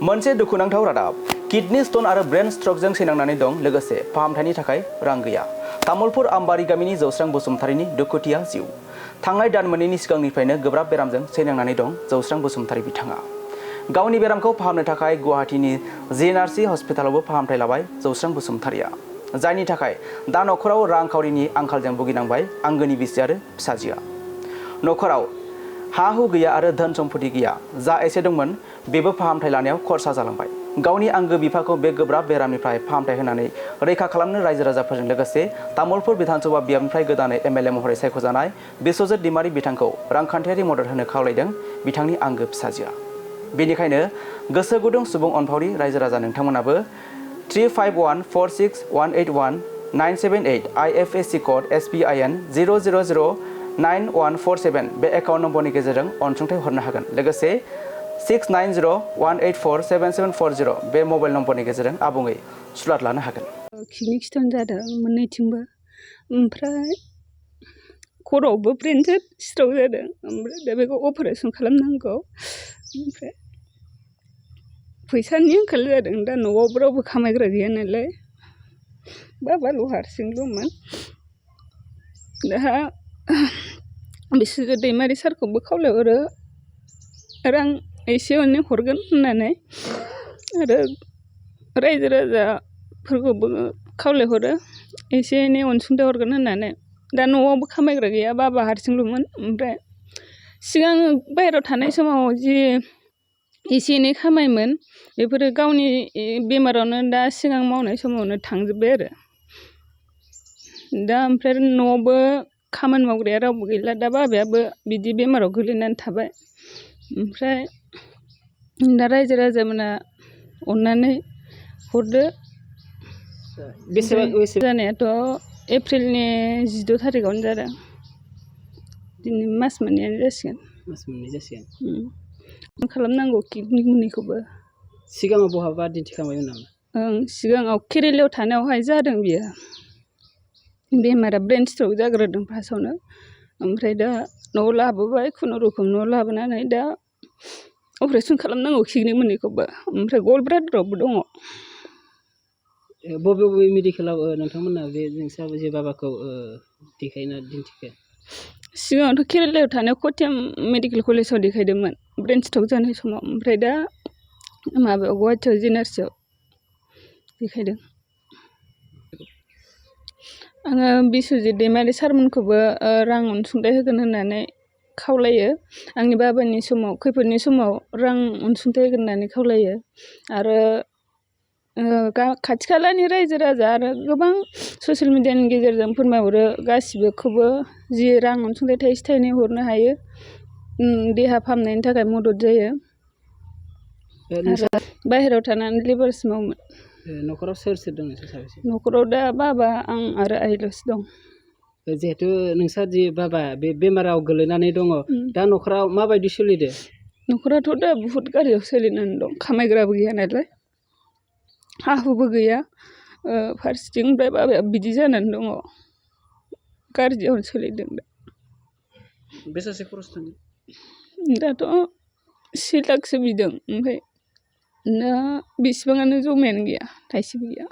मोनसे दुखुनांथाव रादाब किडनी स्टोन आरो ब्रेन स्ट्रकजों सैनांनानै दं लोगोसे फाहामथायनि थाखाय रां गैया। तामुलपुर आम्बारि गामिनि जौस्रां बसुमतारीनि दुखुथिया जिउ। थांनाय दान मोननैनि सिगांनिफ्रायनो गोब्राब बेरामजों सैनांनानै दं जौस्रां बसुमतारी बिथाङा। गावनि बेरामखौ फाहामनो थाखाय गुवाहाटीनि जिएनआरसि हस्पिटालावबो फाहामथाय लाबाय जौस्रां बसुमतारीया। जायनि थाखाय दा नखराव रांखावरिनि आंखालजों भुगिनांबाय आंगोनि बिसि आरो फिसाजोआ। नखराव हा हु गैया आरो धोन सम्पति गैया। जा एसे दंमोन बेबो फाहामथाय लानायाव खरसा जालांबाय। गावनि आंगो बिफाखौ बे गोब्राब बेरामनिफ्राय फाहामथाय होनानै रैखा खालामनो रायजो राजाफोरजों लोगोसे तामुलपुर बिधानसभा बियाबनिफ्राय गोदानै एमएलए महरै सायख'जानाय बिश्वजित दैमारी बिथांखौ रांखान्थियारि मदद होनो खावलायदों बिथांनि आंगो फिसाजोआ। बेनिखायनो गोसो गुदुं सुबुं अनफावरि रायजो राजा नोंथांमोनाबो 351461811978 IFSC कड SBIN 0009147 बे एकाउन्ट नम्बरनि गेजेरजों अनसुंथाइ हरनो हागोन। लोगोसे 6901847740 बे मबाइल नम्बरनि गेजेरजों आबुङै सुलाद लानो हागोन। किडनी स्टोन जादों मोननैथिंबो, ओमफ्राय खर'आवबो ब्रेन स्ट्रक जादों, ओमफ्राय दा बेखौ अपारेसन खालामनांगौ। ओमफ्राय फैसानि आंखाल जादों। दा न'आव रावबो खामायग्रा गैया नालाय, बाबाल' हारसिंल'मोन। दा बिश्वजित दैमारी सारखौबो खावलायहरो रां एसे एनै हरगोन होननानै, आरो रायजो राजाफोरखौबो खावलायहरो एसे एनै अनसुंथाइ हरगोन होननानै। दा न'आवबो खामायग्रा गैया, बाबा हारसिंल'मोन। ओमफ्राय सिगां बाहेरायाव थानाय समाव जि एसे एनै खामायोमोन बेफोरो गावनि बेमारावनो दा सिगां मावनाय समावनो थांजोब्बाय आरो। दा ओमफ्राय न'आवबो खामानि मावग्राया रावबो गैला। दा बाबायाबो बिदि बेमाराव गोलैनानै थाबाय। ओमफ्राय दा रायजो राजामोना अननानै हरदो। बेसेबां जानायाथ' एप्रिलनि 14 थारिखआवनो जादों। दिनै मास मोननैयानो जासिगोन। मास मोननै जासिगोन। खालामनांगौ किडनि मोननैखौबो। सिगाङाव बहाबा दिन्थिखांबायमोन नामा? सिगाङाव केरेलायाव थानायावहाय जादों बियो। बेमारा ब्रेन स्ट्रक जाग्रोदों फार्स्टआवनो। ओमफ्राय दा न'आव लाबोबाय, खुनुरुखुम न'आव लाबोनानै दा अपारेसन खालामनांगौ किडनि मोननैखौबो। ओमफ्राय गल ब्लाडारावबो दङ। बबे बबे मेडिकेलाव नोंथांमोना बे नोंसाबो जे बाबाखौ देखायना दिन्थिखो? सिगाङावथ' केरेलायाव थानायाव क'ट्याम मेडिकेल कलेजाव देखायदोंमोन ब्रेन स्ट्रक जानाय समाव। ओमफ्राय दा माबायाव गुवाहाटीयाव जिएनआरसियाव देखायदों। आङो बिश्वजित दैमारी सारमोनखौबो रां अनसुंथाइ होगोन होननानै खावलायो। आंनि बाबानि समाव खैफोदनि समाव रां अनसुंथाइ होगोन होननानै खावलायो। आरो खाथि खालानि रायजो राजा आरो गोबां ससियेल मिडियानि गेजेरजों फोरमायहरो गासिबोखौबो जि रां अनसुंथाइ थाइसे थाइनै हरनो हायो देहा फाहामनायनि थाखाय मदद जायो। आरो बाहेरायाव थानानै लेबार्स मावोमोन। न'खराव सोर सोर दं नोंसोर साबेसे? न'खराव दा बाबा आं आरो आइल'सो दं। जिहेथु नोंस्रा जि बाबा बे बेमाराव गोलैनानै दङ, दा न'खराव माबायदि सोलिदो? न'खराथ' दा बुहुत गाज्रियाव सोलिनानै दं। खामायग्राबो गैया नालाय, हा हुबो गैया। फारसेथिं ओमफ्राय बाबाया बिदि जानानै दङ, गाज्रियावनो सोलिदों दा। बेसेसो खरस थांदों? दाथ' 1 लाखसो बिदों, ओमफ्राय दा बेसेबाङानो जमायानो गैया, थाइसेबो गैया।